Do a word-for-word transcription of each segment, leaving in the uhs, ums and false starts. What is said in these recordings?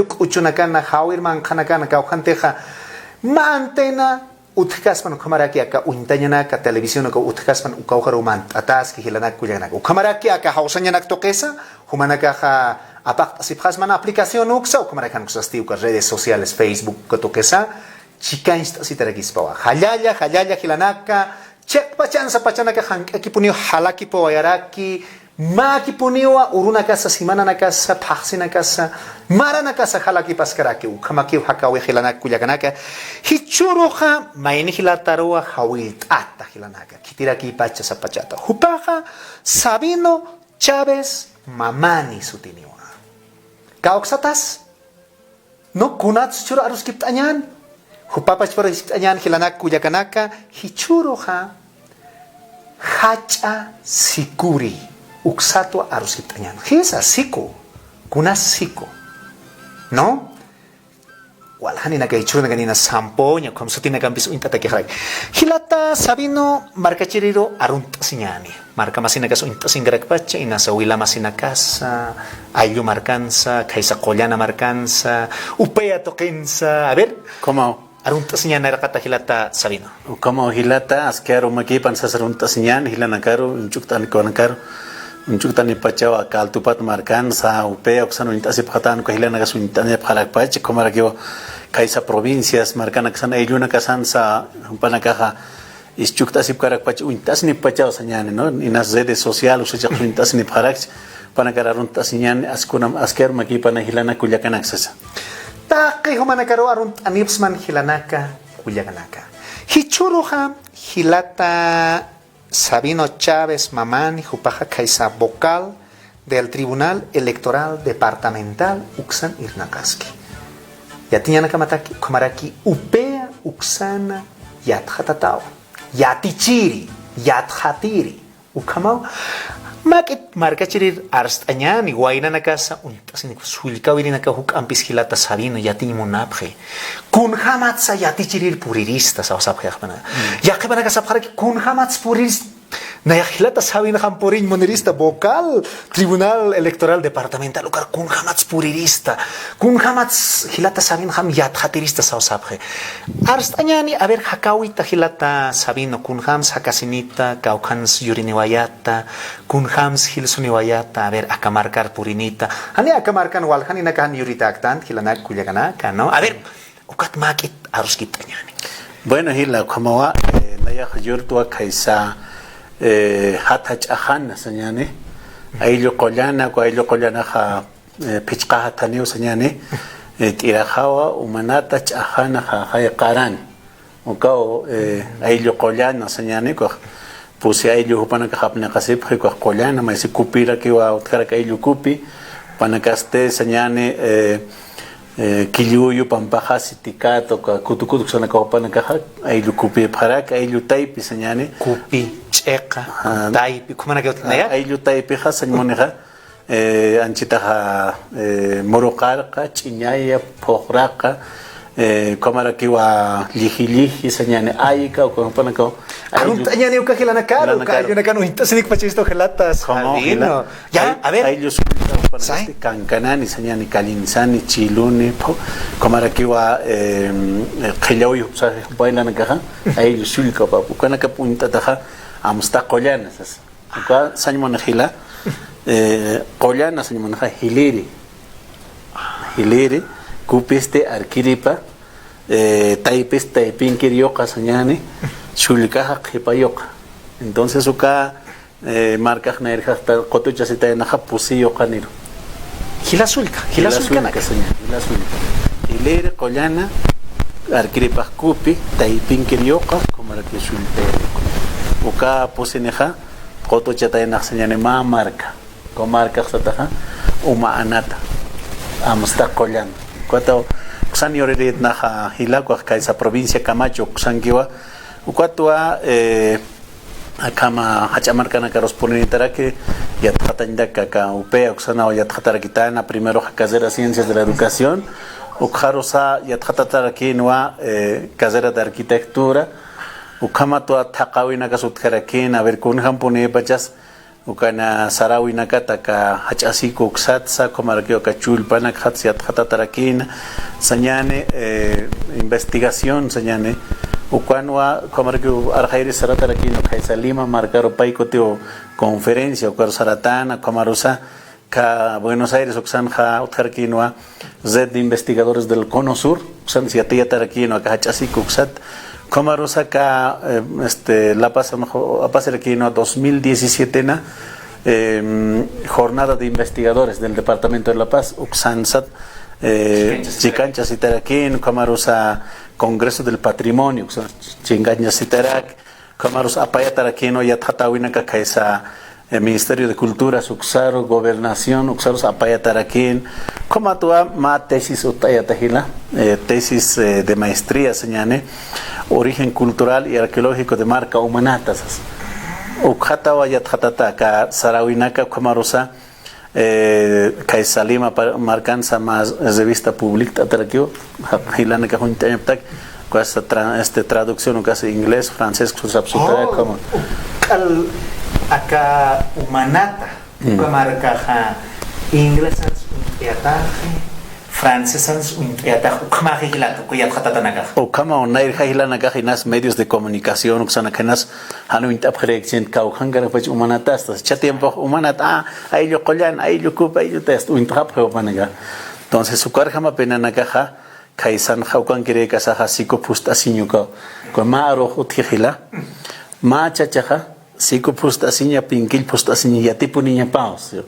k'uchunakana, jawir manqhanakana, kawkhantixa mä antena utjkaspan, ukhamaraki aka uñtañanaka, televisión uka utjkaspan, ukawjaru mant'ataski jilanaka kullakanaka. Ukhamaraki aka jawsañanak tuqisa, jumanakaxa apaqt'asipxasman aplicación uksa, ukhamaraki jan uksasti uka redes sociales, Facebook uka tuqisa, chikañcht'asitarakispawa. Jallalla, jallalla jilanaka, chiqpachansa pachanaka jank'akipuniw jalakipawayaraki, mäkipuniwa urunakasa, simananakasa, phaxsinakasa, maranakasa jalakipaskaraki, ukhamakiw jakawi jilanaka kullakanaka, jichhüruxa mayni jilataruwa jawillt'ata jilanaka, khitirakipacha sapachata. Jupaxa Sabino Chávez Mamani sutiniwa. Kawksatas, ¿no? Kunats jichhüru aruskipt'añän. Jupapachpar aruskipt'añän jilanaka kullakanaka, jichhüruxa jach'a sikuri uksatwa aruskipt'añän. Jisa, siku. Kunas siku. ¿No? Waljaninaka jichhürunakanïna sampoña, ukham sutinakampis uñt'atakixaraki. Jilata Sabino, markachiriru arunt'asiñäni. Markamasinakas uñt'asinkarakpacha, inasa wila masinakasa, ayllu markansa, khaysa qullana markansa, upaya tuqinsa. A ver, ¿cómo? Arunt'asiñäni nayraqata jilata Sabino. ¿Cómo jilata? Askiyaru makipan sas arunt'asiñäni, jilanakaru, uñch'ukt'anikuwanakaru, uñch'ukt'anipachawa, aka Altupat markansa, upaya uksan uñt'asipxatän, uka jilanakas uñt'anipxarakpacha, ukhamarakiwa khaysa provincias, markanakasan, ayllunakasansa, jupanakaxa, isch'ukt'asipkarakpacha, uñt'asnippachaw sañäni, ¿no? Inas redes social, usachax uñt'asnipxarakchi, jupanakar arunt'asiñäni, askunam, askiyaru makipana jilanaka kullakanaka sasa. Taqi jumanakaru arunt'anipxsman jilanaka kullakanaka. Jichhüruxa jilata Sabino Chávez Mamani, jupaxa khaysa vocal del Tribunal Electoral Departamental uksan irnaqaski. Yatiñanakamataki, ukhamaraki upaya uksana yatxatatawa. Yatichiri, yatxatiri. Ukhamaw, mak'it markachirir arst'añäni, waynanakasa uñt'asini, sullkawirinaka juk'ampis jilata Sabino, yatiñ munapxi. Kunjamatsa yatichirir purirista, sawsapxi yaqhipana. Yaqhipanaka sapxaraki, kunjamats purirista. Nayax jilata Sabinxam puriñ munirista, vocal, Tribunal Electoral Departamental, ukar kunjamats purirista, kunjamats jilata Sabinxam yatxatirista sawsapxi. Arst'añäni, a ver, jakawita jilata Sabino, kunjams jakasinita, kawkhans yuriniwayata, kunjams jilsuniwayata, a ver, aka markar purinita. Jani aka markan waljaninaka jan yuritäktan, jilanak kullakanaka, ¿no? A ver, ukat mak'it aruskipt'añäni. Bueno, jila, ukhamawa, eh, nayax yurtwa khaysa, eh, jat jach'axan sañäni. Ayllu qullana, uka ayllu qullanaxa, eh, phichqa jathaniw sañäni. Eh, t'iraxawa, umanata, ch'axanaxa, jay qaran. Ukaw, eh, ayllu qullana sañäni, ukax pusi ayllu jupanakax apnaqasipxi, ukax qullana, maysi kupirakiwa utjarak ayllu kupi, jupanakasti sañäni, eh, eh, Killuyu, Pampaxasi, Tikata, uka Kutukutu uksanakaw jupanakaxa ayllu kupipxarak, ayllu taypi sañäni. Kupi, ch'iqa, ah, taypi, ukhamanakaw utjnaya. Ayllu taypixa sañ munixa, eh, anchitaxa, eh, Muruqarqa, Ch'iñaya, Phuqraqa, eh, ukhamarakiwa Lliji Lliji sañäni, Ayka, uka jupanakaw. Arunt'añäni uka jilanakaru, jilanakaru. Uka ayllunakan uñt'asinikpachistu jilata Sabino. Ya, ay-, a ver. Ayllu sullka jupanakasti, Kankanani sañäni, Kalinsani, Chiluni, phu-, ukhamarakiwa, eh, Qhillawi, jupsa, jupa jilanakaxa, ayllu sullka, ukanakap uñt'ataxa, amsta qullana sasa. Uka sañ munix jila, eh, qullana sañ munixa Jiliri. Jiliri, kupisti Arkiripa, eh, taypisti Taypinkiriyuqa sañäni, sullkaxa Qhipayuqa. Entonces uka, eh, markax nayrjasta qutuchasitaynaxa Pusiyuqaniru. Jila sullka, jila sullka, sañäni, jila sullka. Jiliri qullana, Arkiripax kupi, Taypinkiriyuqa, ukhamaraki sullka. Uka pusinixa, qutuchataynax sañäni mä marka. Uka markax sataxa, Uma Anata. Amsta qullana. Ukata uksan yuriritnaxa jila, ukax khaysa provincia Camacho uksankiwa. Ukatwa, eh, akhama jach'a markanakarus purinitaraki, yatxatañataki aka UPEA uksanaw yatxatarakitäna, primeroxa carrera Ciencias de la Educación, ukxarusa yatxatatarakïnwa, eh, carrera de Arquitectura, ukhamatwa thaqhawinakas utjarakïna, a ver, kunjampuniwaypachas, Ukana saräwinakata aka jach'a siku uksatsa, ukhamarakiw aka chullpanakxats yatxatatarakïna, sañäni, eh, investigación sañäni. Ukanwa, ukhamarakiw arxayiri saratarakïna, khaysa Lima markaru pay kutiw conferencia, ukaru saratäna, ukhamarusa, aka Buenos Aires uksanxa utjarakïnwa Red de Investigadores del Cono Sur, uksan yatiyatarakïnwa aka jach'a siku uksat, ukhamarusa aka, eh, este, La Paz, apasirakïnwa dos mil diecisiete na, em, Jornada de Investigadores del Departamento de La Paz, uksansat, eh, chikanchasitarakïn, ukhamarusa Congreso del Patrimonio, uksan chikanchasitarak, ukhamarus apayatarakïnwa yatxatäwinaka khaysa, eh, Ministerio de Cultura uksaru, Gobernación uksarus apayatarakïn. Ukhamatwa mä tesis utt'ayata jila, eh, tesis, eh, de maestría sañäni, Origen cultural y arqueológico de marca Umanata sas. Ukxatawa yatxatata aka saräwinaka, ukhamarusa, eh, khaysa Lima pa-, markansa mä revista publict'atarakiw, ja-, jilanakax uñt'añaptak, ukas tra-, este, traducción, ukas inglés, francés, uksarus sapxsutarak, como. K'al aka Umanata, uka markaxa inglesans uñt'ayataxi, francesans uñt'ayataxi, ukhamäxi jilata, uka yatxatatanakaxa. Ukhamaw nayrja jilanakax inas medios de comunicación, uksanakax inas jan uñt'apxirïkchint kawkhankarakpach Umanatasta, jichha tiempox Umanata, ah, ayllu qullan, ayllu kup, ayllu test, uñt'xapxi jupanakax. Entonces, ukarjamapï nanakaxa, khaysanxa ukankirïkasaxa siku phust'asiñ ukaw. Uka mä arux utji jila. Mä chachaxa, siku phust'asiña, pinkill phust'asiña yatipuniñapaw, ¿sí?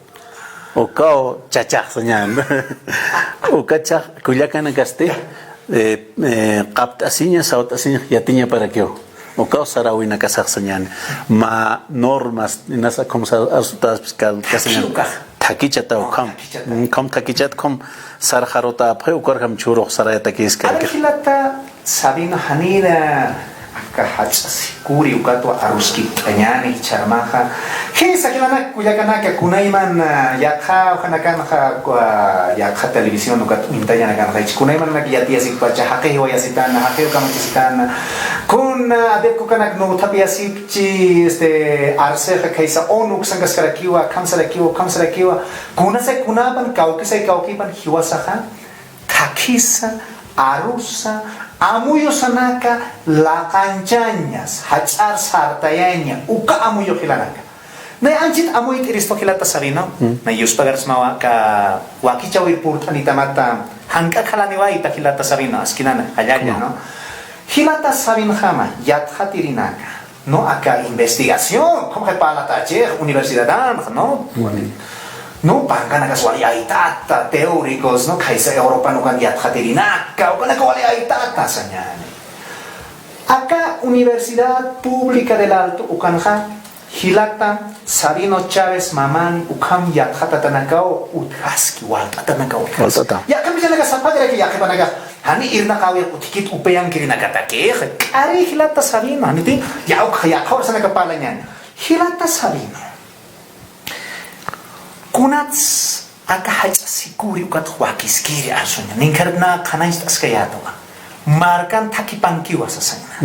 Ukaw chachax sañäni. Ukachax kullakanakasti, eh, eh, qapt'asiña, sawt'asiña yatiñaparakiw. Ukaw saräwinakasax sañäni. Mä normas, inas ukham sa-, arsutaspis kal-, kasañäni. Thakichata ukham. Thakichata. Mm, ukham thakichat, ukham sarxarutäpxi, ukarjam churux sarayatakïskarakiw. A ver, jilata Sabino, janir aka jach'a sikuri ukatwa aruskipt'añäni jichhärmaxa. Jisa jilanak kullakanaka, kunayman, ah, yaqha, janakanxa, ah, yaqha televisión ukat uñtañanakanxa, jich kunayman nak yatiyasippacha, jaqi jiwayasitäna, jaqi kamachasitäna. Kun, ah, adepto ukanak nuthapiyasipchi, este, arsexa khaysa ONU uksankaskarakiwa, akham sarakiwa, akham sarakiwa. Kunasay kunapan, kawkisay kawkipan jiwasaxa, thakhisa, arusa, amuyusanaka laqanchañas, jach'ar sartayaña, uka amuyu jilanaka. Nay anchit amuyt'iristu jilata Sabino, nay yuspagarsmawa aka wakichäwir purt'anitamata, jank'a khalaniwayta jilata Sabino, askinana, jallalla, ¿no? Jilata Sabinjama, yatxatirinaka. No, aka investigación, ¿cómo que parlata chej? Universidad, ¿no? No, pankanakas wali aytata, teóricos, ¿no? Khaysa Europa ukan yatxatirinaka, ukanaka wali aytata, sañäni. Aka Universidad Pública del Alto, ukanxa, jilata Sabino Chávez Mamani, ukham yatxatatanakaw utjaski, walt'atanakaw utjaski. Walt'ata. Yaqhipanaka sapxarakï, yaqhipanaka. Jani irnaqäwir utjkit upayankirinakatakixa. K'ari jilata Sabino, janiti, ya uk, ya qhawsanaka parlañäni. Jilata Sabino. Kunats aka jach'a sikuri ukat wakiskiri arsuña. Ninkharna qhanañcht'askayätawa. Markan thakipankiwa sasaña.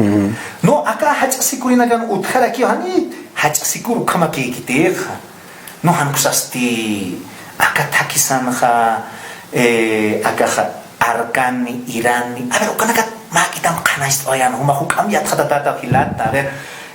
No, aka jach'a sikurinakan utjarakiwa, jani jach'a sikur ukhamakïkitixa. No, jan kusasti aka thakisanxa, eh, akaxa Arkanni, Iranni. A ver, ukanakat mäkitam qhanañcht'awayäna, juma juk'amp yatxatatäta jilata. A ver,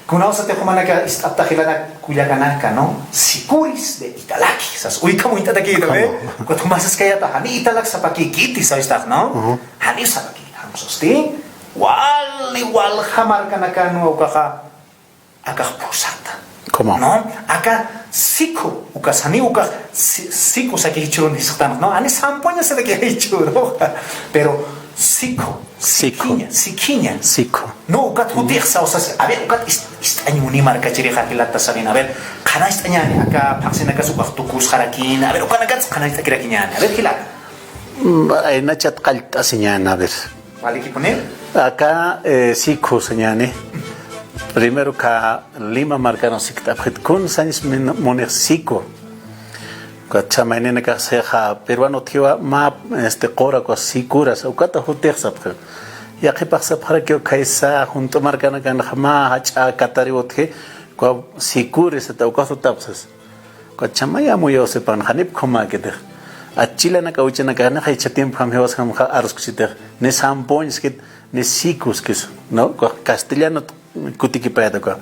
kunawsatix jumanaka ist'apta jilanak kullakanaka, ¿no? Sikuris de Italaki, sas, uy, ukham uñt'atakïta, a ver. Ukat juma saskayäta, jani Italak sapakïkiti, sawistax, ¿no? Janiw sapakïkiti, jan kusasti. Wali, walja markanakanwa ukaxa akax phusata. ¿Cómo? ¿No? Aka siku, ukas jani ukax si-, siku saki jichhürun jisktänx, ¿no? Jani sampuña saki jichhürux. Pero siku, sikiña, sikiña. Siku. No, ukat jutix sawsas, a ver, ukat ist-, ist'añ muni markachirixa jilata Sabino. A ver, qhanañcht'añäni, aka phaxsinakas ukax tukusxarakïna. A ver, ukanakats qhanañcht'akirakiñäni. A ver, jilata. Mm, aynachat qallt'asiñäni, a ver. ¿Vale, Kipune? Aka, eh, siku sañäni. Primero aka Lima markanwa sikt'apxit, kun sañs min-, munix siku. Ukat chhamayninakax sixa, peruano utjiwa mä, este, qura ukax sikuras, ukata jutix sapxi. Yaqhipax sapxarakiw khaysa junt'u markanakanxa mä jach'a katariw utji, ukax sikuris sata, ukax tutapxi sas. Kachamaya amuyawsipan janip khumäkitix. Achilanaka awichanaka janixa jichha tiempo jam jiwasjamxa arusksitix. Ni sampuñskit, ni sikuskis, ¿no? Ukax castellano kutikipayat uka.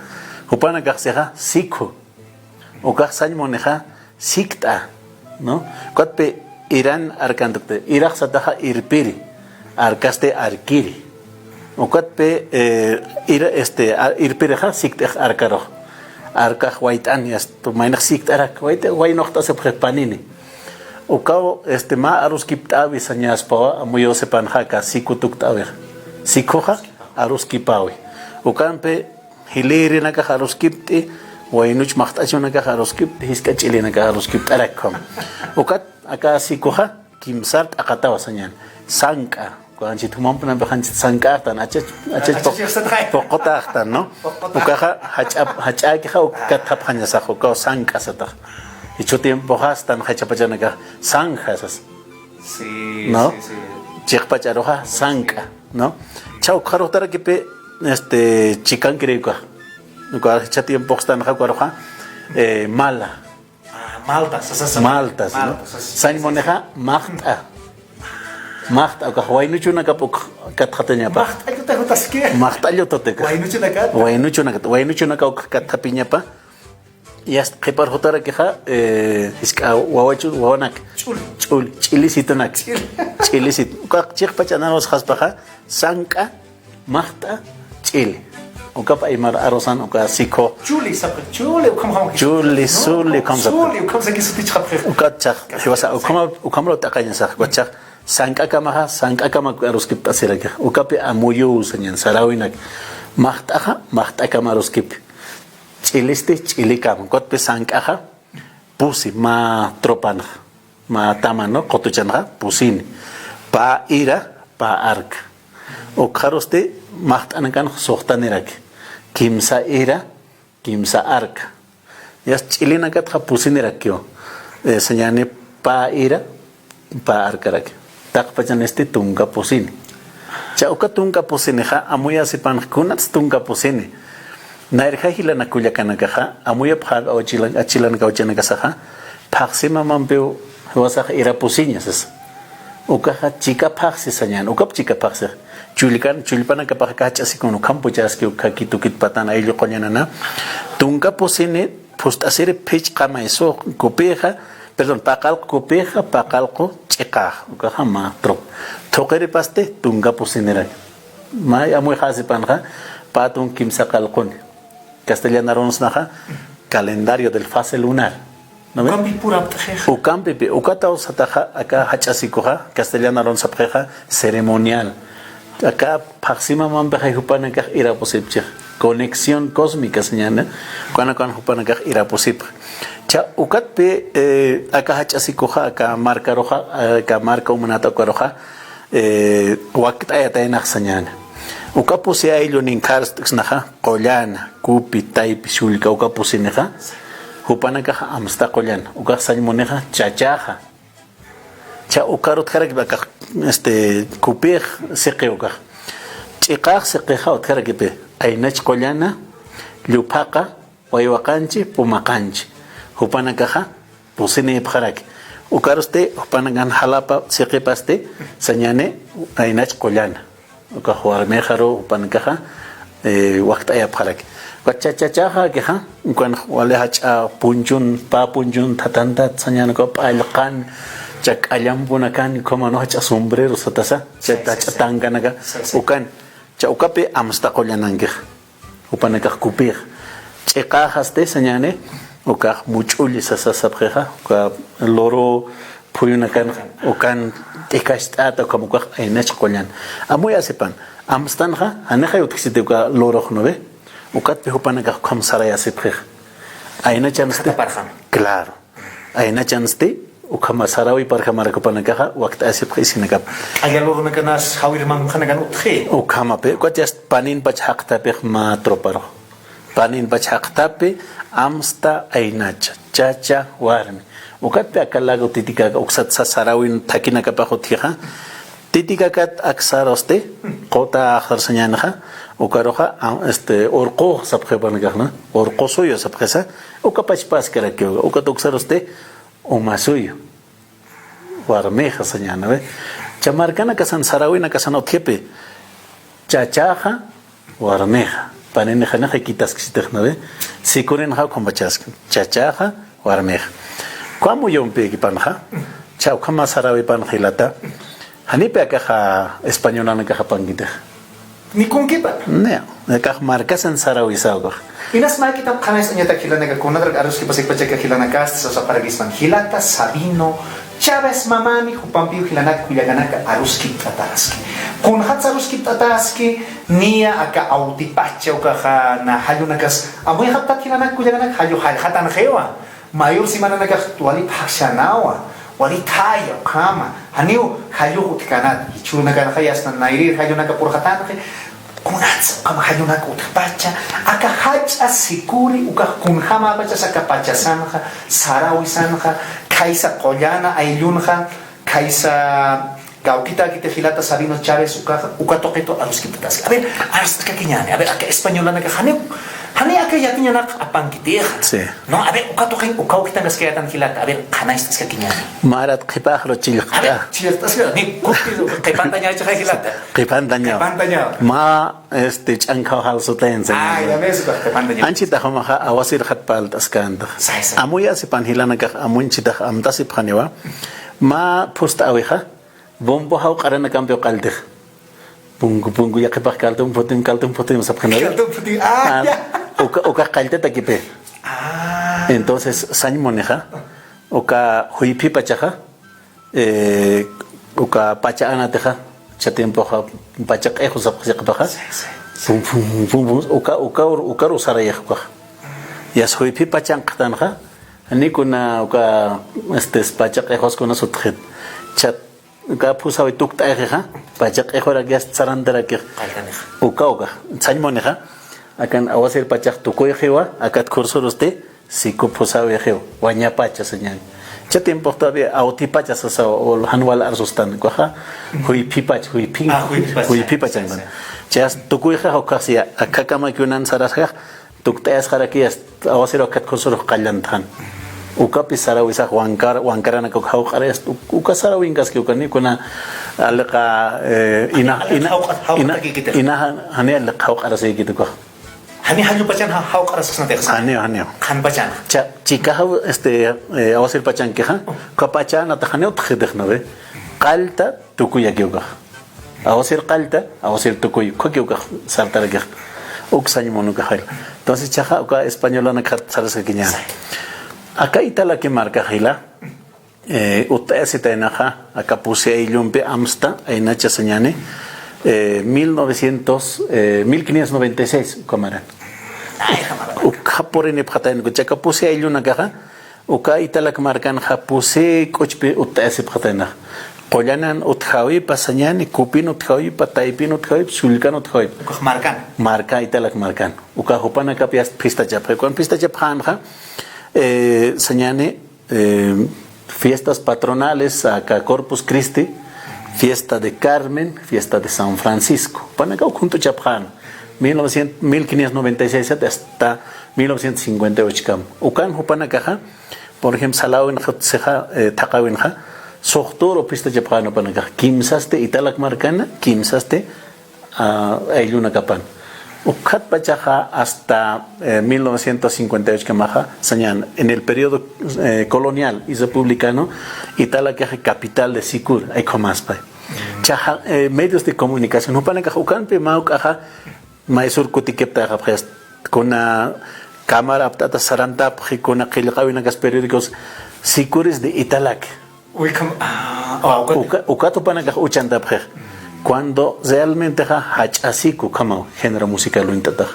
Jupanakax sixa sikhu. Ukax sañ munixa sikt'a, ¿no? Ukatpi iran arkan tukti. Irax sataxa irpiri. Arkasti arkiri. Ukatpi, eh, ira, este, a-, irpirixa sikt'ix arkarux. Arkax wayt'an, yast, maynix sikt'arak, wayt'i, waynuxt'asipxi panini. Ukaw, este, mä aruskipt'äwi sañäspawa, amuyawsipanxa aka siku tukt'äwix. Sikhuxa aruskipäwi. Ukampi jilïrinakax aruskipt'i, waynuch maqt'achunakax aruskipt'i, jisk'a ch'ilinakax aruskipt'arak ukham. Ukat aka sikuxa kimsar t'aqatawa sañäni. Sank'a. Uka anchhit jumampunampi anchhit sank'axtan, achach, achach puq-, puqutaxtan, ¿no? Ukaxa jach'a, jach'äkixa uk katthapxañasax, ukaw sank'a satax. Jichhu tiempoxa astan jachapachanakax sanja sas. Sí, ¿no? Sí, sí. Chiqpach aruxa sank'a, ¿no? Chha ukxar jutarakipi, este, chikankiri ukax. Uka jichha tiempox astanxa ukaruxa, eh, mala. Ah, malta, sa, sa, sa. Malta, ¿no? Malta, sa, sa. Sañ munixa maqt'a. Maqt'a, ukax waynuchunakap uk katxatañapa. Maqt'a lluta jutaski. Maqt'a lluta jutaski. Waynuchunakat. Waynuchunakat, waynuchunaka uk katxapiñapa. Yast qhipar jutarakixa, eh, jisk'a wawachu, wawanak. Ch'ul. Ch'ul, ch'ilisitunaki. Ch'il. Ch'ilisit. Ukax chiqpach anarusa saspaxa, sank'a, maqt'a, ch'ili. Ukap aymar arusan, uka sikhu. Chuli, sapxi, chuli, ukham, ukham. Chuli, suli, ukham, sapxi. Chuli, ukham, saki, suti, chhapxi. Ukat chhax, jiwasa, ukhama, ukhamru t'aqañasax, ukat chhax, sank'akamaxa, sank'akama aruskipt'asiraki. Ukapi amuyuw sañäni, saräwinak. Maqt'axa, maqt'akama aruskipki. Ch'ilisti, ch'ilikama. Ukatpi sank'axa, pusi, mä tropanxa, mä taman, ¿no? Qutuchanxa, pusini. Pä ira, pä arka. Ukxarusti, maqt'anakanxa suxtaniraki. Kimsa ira, kimsa arka. Yast ch'ilinakatxa pusinirakiw. Eh, sañäni pä ira, pä arkaraki. Taqpachanisti tunka pusini. Chha uka tunka pusinixa, amuyasipanx kunats tunka pusini. Nayrja jilanak kullakanakaxa, amuyapxar achilan-, achilanak awichanakasaxa, phaxsi mamampiw jiwasax ira pusiña sasa. Ukaxa chika phaxsi sañäni, ukap chika phaxsi. Chullkan, chullpanakapax aka jach'asikun ukham puchaski, uka kitukit patan ayllu qullanana. Tunka pusini, phust'asiri phichqamay sux kupixa, perdón, paqallqu kupixa, paqallqu ch'iqax, ukaxa mä tropa. Thuqiripasti tunka pusiniraki. Mä amuyxasipanxa, pä tunka kimsa qallquni. Castellano arunsnaxa, calendario del fase lunar. ¿No ve? Ukampi purapt'xixa. Ukampipi, ukataw sataxa, aka jach'asikuxa, castellano arunsapxixa, ceremonial. Aka phaxsi mamampixa jupanakax irapusipchix. Conexión cósmica sañäni, ukan ukan jupanakax irapusipxi. Chha, ukatpi, eh, aka jach'asikuxa, aka markaruxa, aka marka umanata ukaruxa, eh, wakt'ayataynax sañäni. Uka pusi ayllunin kharst'ksnaxa, qullana, kupi, taypi, shullka, uka pusinixa, jupanakaxa amsta qullana, ukax sañ munixa, chachaxa. Chha ukaru utjarakipi akax, este, kupix siqi ukax. Ch'iqax siqixa utjarakipi, aynach qullana, lluphaqa, waywaqanchi, pumaqanchi. Jupanakaxa pusinïpxaraki. Ukarusti, jupanakan jalapa siqipasti, sañäni, aynach qullana. Ukax warmixaru jupanakaxa, eh, wakt'ayapxaraki. Uka chachachaxakixa, ukan wali jach'a punchun, pä punchun, thathantat sañäni, uka p'allqan, chha k'allampunakan, ukhama, ¿no? Jach'a sombrero satasa, chha, jach'a tankanaka, ukan, chha ukapi amsta qullanankixa. Jupanakax kupix. Ch'iqaxasti sañäni, ukax much'ulli sasa sapxixa, uka loro phuyunakan, ukan t'ikhast'ata, ukham ukax aynach qullan. Amuyasipan, amstanxa, janixay utjkisiti uka lorox, ¿no ve? Ukatpi jupanakax ukham sarayasipxixa. Aynachansti. Claro. Aynachansti, ukhama saräwiparjamarak jupanakaxa, wakt'ayasipxi isinakap. Q'alla loronakanasa jawir manqhanakan utji. Ukhamapi, ukat yast paninpach jaqtapix mä troparux. Paninpach jaqtapi, amsta aynacha, chacha, warmi. Ukatpi aka lago Titicaca, uksat sa-, saräwin thakinakapax utjixa, Titikakat aksarusti, quta axsar sañänixa, ukaruxa, a, este, urqu sapxipanakaxna, urqu suyu sapxisa, uka pachpaskarakiw, ukat uksarusti, uma suyu, warmixa sañäni, ¿ve? Cha markanakasan, saräwinakasan utjipi, chachaxa, warmixa. Panini janixa ikitaskisitixna, ¿ve? Sikurinxa ukhamachaskin. Chachaxa, warmixa. Ukham uyumpikipanxa, cha ukhama saräwipanxa jilata, janipi akaxa españolanakax apankitix. Ni kunkipa. Ni, akax markasan saräwisaw akax. Inas maykitam qhanaysañatak jilanaka, kunatrak aruskipasipachaka jilanakasti sasaparakispan. Jilata Sabino Chávez Mamani, jupampiw jilanaka kullakanaka aruskipt'ataski. Kunxatsa aruskipt'ataski, niya aka awtipacha ukaxa na jallunakas amuyxaptat jilanaka kullakanaka, jallu jallxatanxiwa. Mayur simananakax wali phaxchanawa, wali thaya ukhama, janiw jallux utjkänat, jichhürunakanxa yasta nayrir jallunaka purxatanxi, kunatsa ukhama jallunaka utjpacha, aka jach'a sikuri ukax kunjämäpachasa aka pachasanxa, saräwisanxa, khaysa qullana ayllunxa, khaysa kawkitäkiti jilata Sabino Chávez ukaxa, uka tuqitu aruskipt'ataski. A ver, arst'askakiñäni. A ver, aka españolanakax janiw, janiw aka yatiñanakax apankitixa. Sí. No, a ver, uka tuqin, uka kawkitankaskayätan jilata. A ver, qhanaystaskakiñäni. Marat qhipaxru chillqt'a. A ver, chillqt'aska, ni kusti qhipantañacha jilata. Qhipantaña. Qhipantaña. Mä, este, ch'ankhaw jalsutayansa. Ay, a ver, qhipantaña. Anchhitax jumaxa awasirxat parlt'askäntax. Say, say. Amuyasipan jilanakax, amuñchitax amtasipxaniwa. Mä phust'äwixa, bombo jawq'aranakampiw qalltix. Punku, punku, yaqhipax kaltum phutim, kaltum phutim sapxanari. Kaltum phutim, ah, ah, ya. Uka, ukax qalltatakipi. Ah. Entonces, sañ munixa, uka juyphi pachaxa, eh, uka pacha anatixa, cha tiempoxa, pacha q'ixu sapxi yaqhipaxa. Sí, sí. Pum, pum, pum, pum, pum, uka, uka, ukaru sarayax ukax. Yas juyphi pachan qhtanxa, ni kuna uka, este, pacha q'ixus kuna sutxit. Cha Uka phusawi tukt'ayaxixa, pacha q'ixurak yast sarantarakix. Qalltanixa. Uka, uka. Sañ munixa. Akan awasir pachax tukuyxiwa, akat khursurusti, siku phusawixiw, wañapacha sañäni. Cha tiempox todavía awtipacha sasa, o jan wal arsustan, ukaxa, juyphi pacha, juyphi, ah, juyphi pacha. Juyphi pachan. Sí, sí. Chas tukuyxixa, ukax siya, akakamakiw nan sarasxax, tukt'ayasxaraki, yast awasir ukat khursurux qalltantxan. Ukapis saräwisax wankar-, wankaranaka uk jawq'arayast, uk-, uka saräwinkaski uka, ni kuna aliqa, eh, ina, jani aliq ina, jawq'a-, ina, jawq'atakikiti. Ina jan-, jani aliq jawq'arasïkiti ukax. Jani jallupachan ja-, jawq'arasasnatix. Janiw, janiw. Qhanpachan. Cha, chikaxaw, este, eh, awasir pachankixa, uka pachanata janiw utjxitix, ¿no ve? Qallta tukuyaki ukax. Awasir qallta, awasir tukuy, ukhakiw ukax sartarakix. Uk sañ mun ukaxil. Entonces, chaxa uka españolanakxat saraskakiñäni. Aka Italaque markaxila, eh, utt'ayasitaynaxa, aka pusi ayllumpi amsta, aynacha sañäni, eh, mil novecientos, eh, mil quinientos noventa y seis, uka maran. Ay, uka maran. Ukxa purinipxatayna, uka pusi ayllunakaxa, Uka Italac markanxa pusi k'uchpi utt'ayasipxataynax. Qullanan utjawipa sañäni, kupin utjawipa, taypin utjawipa, sullkan utjawipa. Ukax markan. Marka, Italac markan. Uka jupanakap yast phistachapxi. Ukan phistachapxänxa, eh, sañäni, eh, fiestas patronales, aka Corpus Christi, fiesta de Carmen, fiesta de San Francisco. Jupanakaw ukhunt'uchapxän. Mil novecientos, mil quinientos noventa y seis hasta mil novecientos cincuenta y ocho kam. Ukan jupanakaxa, por ejemplo, saläwinxa, eh, thaqhäwinxa, suxturu phistachapxän jupanakax, kimsasti Italac markana, kimsasti, ah, ayllunakapan. Ukhatpachaxa hasta, eh, mil novecientos cincuenta y ocho kamaxa, sañän, en el periodo, eh, colonial y republicano, Italac capital de Sicur, ay, ¿cómo más, pay? Chaxa, eh, medios de comunicación, jupanakax ukanpi mä juk'axa, Maysur kutikiptayxapxi, kuna cámara apt'ata sarantapxi, kuna qillqäwinakas periódicos, Sicuris de Italac. Uy, kam-, ah, ah, ukat. Uka, ukat jupanakax uchantapxi. Cuando realmentexa jach'a siku ukhamaw género musical uñt'atax.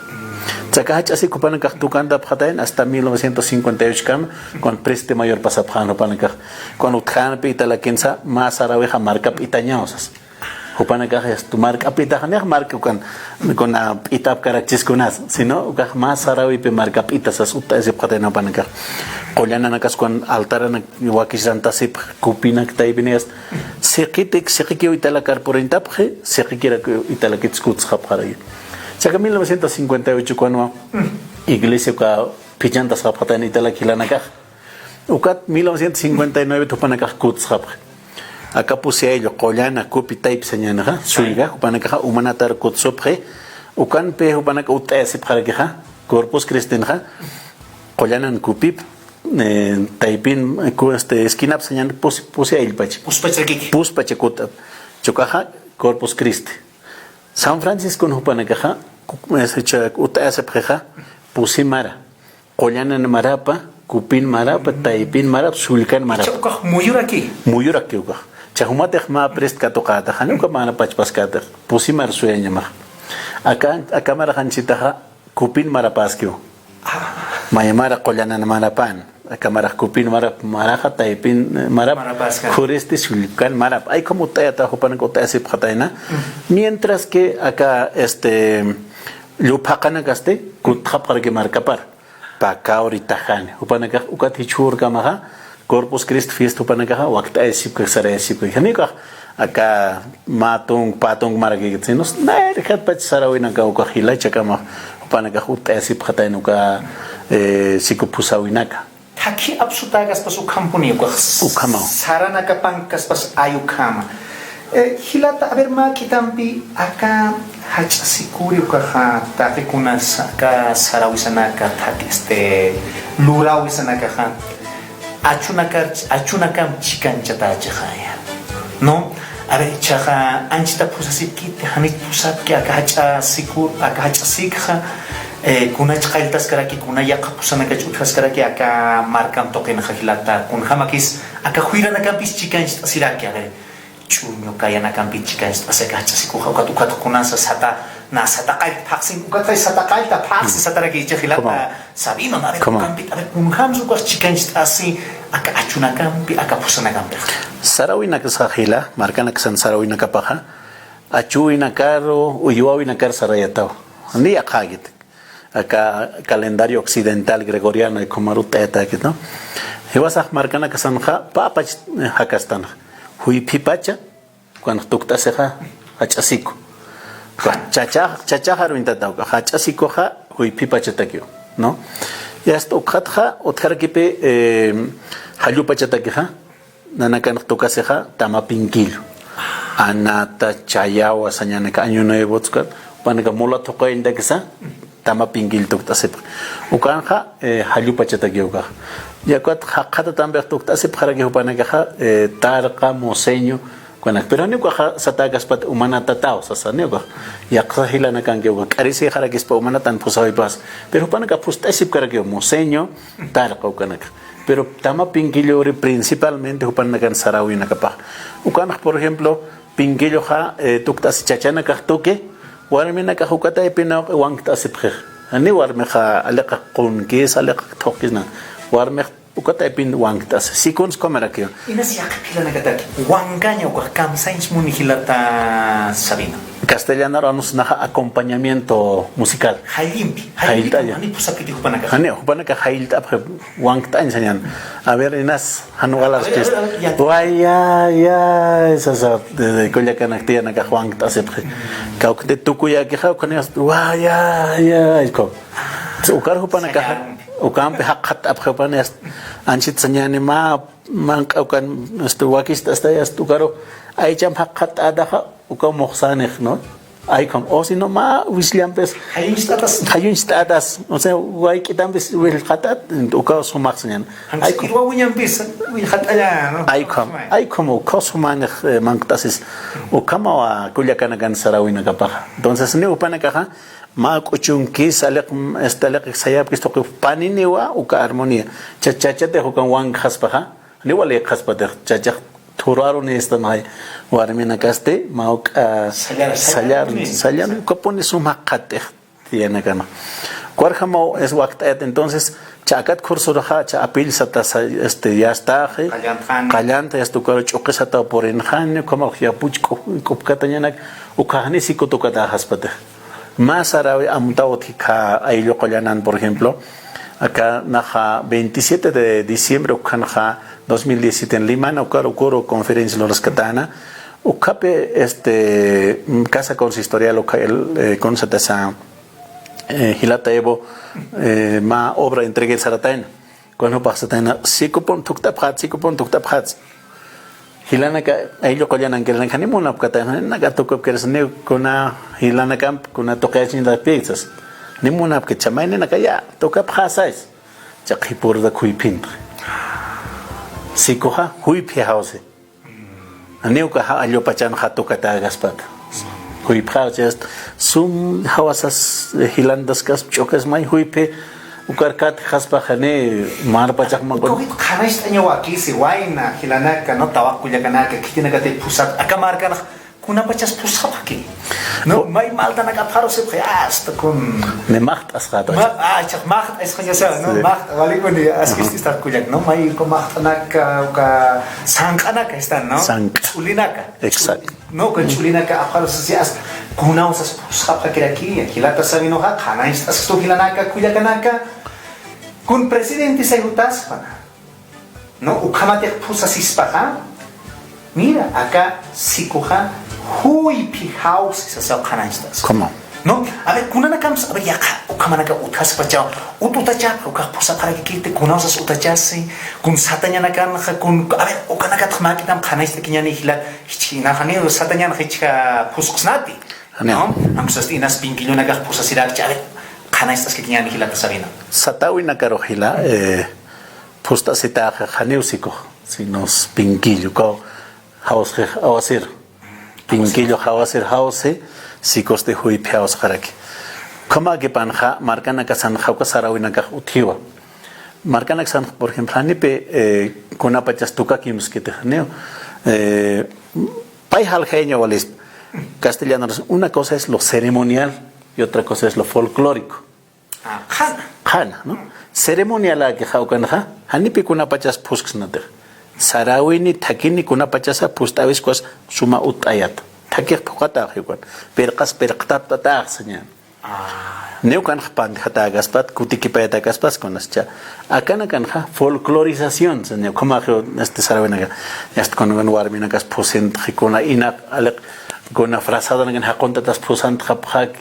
Aka jach'a siku jupanakax tukantapxatayan hasta mil novecientos cincuenta y ocho kam, cuando Preste Mayor pasapxän jupanakax. Cuando utjänpi Italaquensa, mä saräwixa markap itañaw sas. Jupanakax esto mark'ap'itax, niyax mark'a ukan kuna p'itapkarakchis kunas, sino ukax mä sarawipi markap'ita sas utt'ayasipxatayna jupanakax. Qullananakas ukan altaranak wakis rantasipx, kupinak taypinak, siqitik, siqikiw italakar purintapxi, siqikirakiw italakitsa kutsxapxaraki. Chaka mil novecientos cincuenta y ocho ukanwa iglesia uka phichantasxapxatayna italak jilanakax. Ukat mil novecientos cincuenta y nueve jupanakax kutsxapxi. Aka pusi ayllu qullana kupi taypi sañänixa, sullka, jupanakaxa umanatar kutsupxi. Ukanpi jupanaka utt'ayasipxarakixa, Corpus Christinxa, qullanan kupip, eh, taypin, ku-, este, esquinap sañän pus-, pusi ayllpach. Puspacharakiki. Puspacha kut'ap. Chukaxa Corpus Christi. San Franciscon jupanakaxa, ku-, es-, cha-, utt'ayasipxixa, pusi mara. Qullanan marapa, kupin marapa, taypin marapa, sullkan marapa. Icha ukax muyuraki. Muyuraki ukax. Cha jumatix mä prest katuqätaxa, janiw uka mana pachpaskätix. Pusi mara suyañamax. Aka, aka marax anchitaxa, kupin marapäskiw. Maya mara qullanan marapan. Aka marax kupin marap, maraxa taypin, eh, marap. Marapäskan. Juristi sullkan marap. Ay como utt'ayata jupanak utt'ayasipxatayna. Mientras que aka, este, llup jaqanakasti, kutxapxaraki markapar. Pä kawri tajani. Jupanakax ukat jichhürkamaxa, Corpus Christi fiesta jupanakaxa, wakt'ayasipkak, sarayasipkak. Janiw ukax, aka mä tunk, pä tunk marakikit, sino, nayrjatpach sarawinaka ukax jila chakamax, jupanakax utt'ayasipxatayna uka, eh, siku phusawinaka. Thakhi apsutäkaspas ukhampuni ukax. Ukhamaw. Saranakapankaspas ay ukhama. Eh, jilata, a ver, mä k'itampi aka jach'a sikuri ukaxa taqi kunas aka sarawisanaka, thak-, este, lurawisanakaxa, achunakar, achunakamp chikanchatächixaya. ¿No? A ver, ichaxa anchita phusasipkiti, janit phusapki aka jach'a sikur, aka jach'a sikxa, eh, kunach qalltaskaraki, kuna yaqha phusanakach utjaskaraki aka markamp tuqinxa jilata, kunjamakis aka juyranakampis chikancht'asiraki, a ver. Ch'uñu kayanakampis chikancht'asi aka jach'a sikuxa, ukat, ukat kunasa sata, na sata qallta phaxsin, ukat sata qallta phaxsi sataraki icha jilata. ¿Cómo? Sabino, a ver, ¿cómo? Ukampit, a ver, kunjams ukax chikancht'asi aka achunakampi, aka phusanakampix. Sarawinakasa jila, markanakasan sarawinakapaxa, achuwinakaru, uywawinakar sarayataw. Ni yaqhakit. Aka calendario occidental gregoriano, ay, ukhamaru utt'ayatäkit, ¿no? Jiwasax markanakasanxa, pä pach, eh, jakastan. Juyphipacha, ukan tukt'asixa, jach'a siku. Ukax chacha, chachaxar uñtataw, jach'a sikuxa, juyphipachatakiw, ¿no? Y hasta ukxatxa, utjarakipï, eh, jallupachatakixa, nanakanx tukasixa, tama pinkillu. Anata, chayawa, sañanaka, año nuevo, tsukat, jupanaka mula thuqayañtakisa, tama pinkillu tukt'asipxi. Ukanxa, eh, jallupachatakiw ukax. Yakat jaqhatatampix tukt'asipxaraki jupanakaxa, eh, tarqa, moseño, ukanak. Pero janiw ukaxa satäkaspat umanatataw, sasa, janiw ukax. Yaqha jilanakankiw ukax. K'arisixarakispa umanatan phusawipas. Pero jupanaka phust'asipkarakiw, moseño, tarqa ukanak. Pero tama pinkilluri principalmente jupanakan sarawinakapax. Ukanx, por ejemplo, pinkilluxa, eh, tukt'asi chachanakax tuki, warminakax uka taypin wankt'asipxix. Jani warmixa aliqax qunkis, aliqax thuqkis na. Warmix uka taypin wankt'asi. Sikuns ukhamarakï. Inas yaqhip jilanakataki. Wankaña ukax kamsañs muni jilata Sabino. Castellanaru anusnaxa acompañamiento musical. Jayllt'aña. Jayllt'aña. Jani phusapkiti jupanakax. Jani, jupanakax jayllt'apxi, wankt'añ sañän. A ver, inas, jan walarchis. A ver, a ver, a ver, ya. Waya, ya, sasa, de, de, kullakanak tiyanakax wankt'asipxi. Kawkiti tukuyakixa, ukanas, waya, ya, iku. Ukar jupanakaxa, ukampi jaqhatapxi jupanas, anchit sañäni mä, manq'a ukan, este, wakist'astay, este, ukaru, aychamp jaqhatt'ataxa, uka muxsanix, ¿no? Ay, ukham, o si no, mä wisllampis. Jayuñcht'atas. Jayuñcht'atas. O sea, wayk'itampis willqatat, uka sumax sañän. Ay, ukham. Irwawiñampis, willqatalla, ¿no? Ay, ukham. Ay, ukham, uka sumanix, eh, manqt'asis. Ukhamawa kullakanakan sarawinakapaxa. Entonces, ni jupanakaxa, mä k'uchunkis, aliq, este, aliq sayapkis tuqi paniniwa, uka armonía. Cha, chachatix ukan wankxaspaxa, ni wali qhaspatix, chachax thurarunïstanxay, warminakasti, mä uk'a, sallar, sallar, sallar, sallar, ukapuni sum jaqhatix, tiyanakana. Kuarjamaw es wakt'ayat, entonces, cha akat khursuraxa, cha apil satasa, este, yastaxi, qallantxani, qallanta, yasta ukaru ch'uqi sataw purinxani, ukhamax yapuch k'u-, k'upkatañanak, ukhaxni siku tukataxaspatix. Mä sarawi amtaw utjikha ayllu qullanan, por ejemplo, aka naxa veintisiete de diciembre, ukhanxa dos mil diecisiete en Limana, ukaru, ukaru conferencia luraskatana, ukhapi, este, Casa Consistorial, ukha el, eh, con satasa, eh, jilata Evo, eh, mä obra entreguir saratayna. Kun jupax satayna, sikupun thukt'apxat, sikupun thukt'apxat. Jilanaka, ayllu qullanan, jilanaka ni munapkata, naka tukupkiras ni kuna jilanakamp, kuna tuqiyachiñatapïksas. Ni munapkit, chamayninaka ya, tukapxasay. Cha qhipürta juyphintxi. Sikuxa, juyphi jawsi. Janiw ukaxa allupachanxa tukatäkaspata. Juyphxaw chast, sum jawasas, eh, jilantaskas, ch'uqis may juyphi, ukar katjaspaxa ni marpachax mä kun. Uka qhanañcht'añawakisi wayna, jilanaka, ¿no? Tawaq kullakanaka, khitinakatix phusat, aka markanx, kunapachas phusxapxaki. No, may maltanaka apxarusipxi, hasta kun. Ni maxt'asxata. Ma-, ah, chaq maxt'asxañasa, ¿no? Sí. Maxt'a, walikuni askist'istat kullak, ¿no? May uka maxt'anaka, uka sanq'anaka están, ¿no? Sanq'a. Ch'ulinaka. Exacto. No, uka ch'ulinaka apxarusisi hasta kunawsas phusxapxakiraki, jilata Sabinoxa, qhanañcht'askistu jilanaka, kullakanaka, kun presidente sayxutaspana. ¿No? Ukhamatix phusasispaxa, mira, aka sikuxa juyphi jawsi sasaw qhanañcht'as. ¿Cómo? ¿No? A ver, kunanakamsa, a ver, yaqha, ukhamanaka utjaspachaw, ut utachapxa, ukax phusapxarakikiti, kunawsas utachasi, kun satañanakanxa, kun, a ver, ukanakatx mäk'itam qhanañcht'akiñäni jilat, jichhinaxani satañan jichha phusqsnati. ¿No? Amsasti inas pinkillunakax phusasirakchi, a ver, qhanañcht'askiñäni jilata Sabino. Satäwinakaru jila, eh, phust'asitaxa janiw sikux, sino pinkillu, ukaw jawsxix awasir. Pinkillu jawasir jawsi, sikusti juyphi jawsxaraki. Ukhamäkipanxa, markanakasanxa uka saräwinakax utjiwa. Markanakasanxa, por ejemplo, janipi, eh, kunapachas tukakimskiti, janiw, eh, pay jaljayaña walispa. Castellano, una cosa es lo ceremonial y otra cosa es lo folclórico. Ah, qhana. Qhana, ¿no? Ceremonialakixa ukanxa, janipi kunapachas phusksnatix. Saräwini, thakini kunapachasa phust'äwis ukas suma utt'ayat. Thakix phuqhatäxi ukan. Pirqas pirqtaptatäx sañäni. Ah. Niw ukanx pantjatäkaspat, kutikipayatäkaspas kunascha. Akanakanxa folclorización, sañäni, ukhamax, este, saräwinaka, este, kun, kun warminakas phusintxi, kuna inaq, aliq, kuna frazadanakan jaquntatas phusantxapxaki,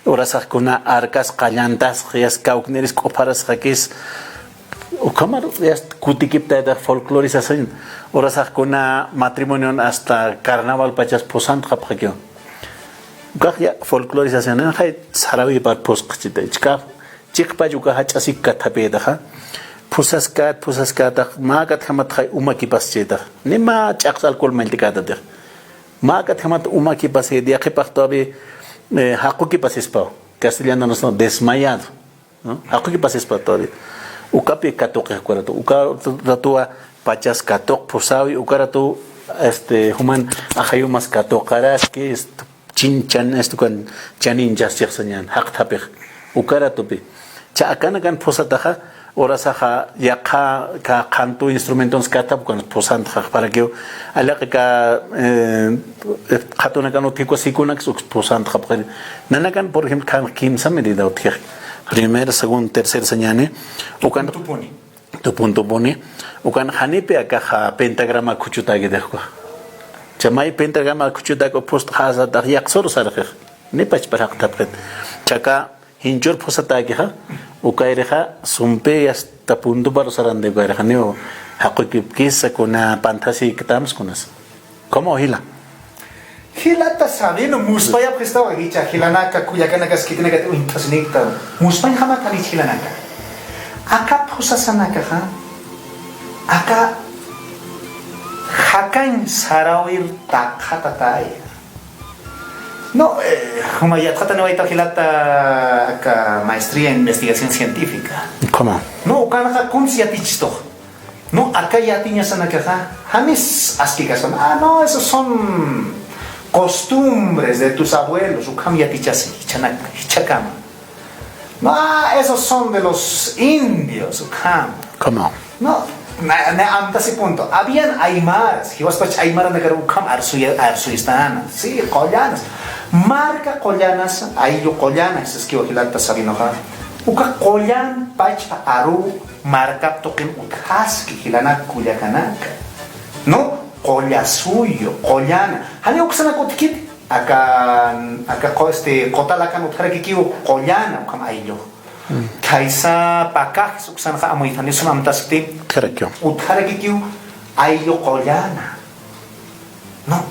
urasax kuna arkas qallantasxi, yasta kawkniris q'upharasxakis, ukhamaru, yasta kutikiptayatax folclorización, urasax kuna matrimonion hasta carnavalpachas phusantxapxakiw. Ukax ya folclorización, nanxay saräwipar phusqchita, ichkax, chiqpach uka jach'a sik kathapïtaxa, phusaskat, phusaskätax, mäkatjamatxay umakipaschitäx, ni mä ch'aqs alcohol mallt'ikätatix. Mäkatjamat umakipasït, yaqhipax todavía, eh, jaqukipasispaw, castellano no, desmayado. ¿No? Jaqukipasispa todavía. Ukapi katuqix uka ratu. Uka ratuwa pachas katuq phusäwi, uka ratu, este, juman ajayumas katuqaraski, este, chinchan, este, ukan chaninchas chixsañan, jaqthapix. Uka ratupi. Cha akanakan phusataxa, urasaxa yaqha, ka qhantu instrumentons kathap ukan phusantxapxarakiw. Aliq ka, eh, qhatunakan utjikwa sikunaks uks phusantxapxari. Nanakan, por ejemplo, kan kimsa medida utjix. Primera, segunda, tercera sañäni. Ukan tupuni. Tupun tupuni. Ukan janipi akaxa pentagrama khuchutäkitix ukax. Cha may pentagrama khuchutäki phust'xasatax yaqsur sarxix. Ni pachpar jaqthapxit. Chaka jinchur phusatäkixa, ukayrixa sumpi hasta puntuparu sarantay ukayrixa, niw jaqukipkisa kuna panthasïktams kunas. ¿Cómo jila? Jilata Sabino, muspayapxistawa jichha, jilanaka, kullakanakas khitinakatix uñt'asinikta. Muspañjamat janich jilanaka. Aka phusasanakaxa, aka jakañ saräwir takxatataya. No, eh, juma yatxataniwayta jilata aka maestría en investigación científica. ¿Cómo? No, ukanxa kunsa yatichistux. No, aka yatiñasanakaxa, janis askikasan. Ah, no, esos son costumbres de tus abuelos, ukham yatichasi, jichhanak, jichhakama. No, esos son de los indios, ukham. ¿Cómo? No, na, na, amtasi punto. Habían aymaras, jiwaspach aymaranakar ukham arsuya, arsuyistana. Sí, qullanas. Marka qullanas, ayllu qullanas, es que jilata Sabinoxa. Uka qullan pachpa aru markap tuqin utjaski jilanak kullakanaka. No, qullasuyu, qullana. Jani uksanak utjkit, aka, aka qu-, este, qutalakan utjarakikiw qullana, ukham ayllu. Khaysa pakajis uksanxa amuytanisun amtaskti. Utjarakikiw ayllu qullana. No.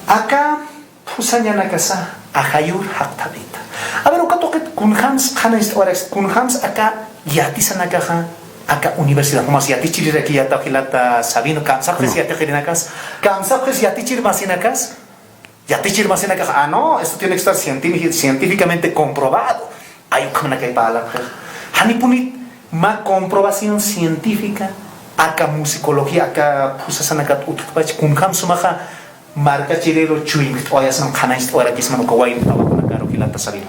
Aka phusañanakasa ajayur jaqtapita. A ver, uka tuqit kunjams qhanañcht'awarakis, kunjams aka yatisanakaxa, aka universidad, jumas yatichiriraki yataw jilata Sabino, kamsapxis yatiqirinakas, kamsapxis yatichir masinakas, yatichir masinakax, ah, no, esto tiene que estar científi-, científicamente comprobado. Ay, ukhamanakay parlapxi. Janipunit mä comprobación científica aka musicología, aka phusasanakat utjkpach, kunjam sumaxa markachiriru chuymjt'awayasman, qhanañcht'awarakisman uka wayna trabajunakaru jilata Sabino.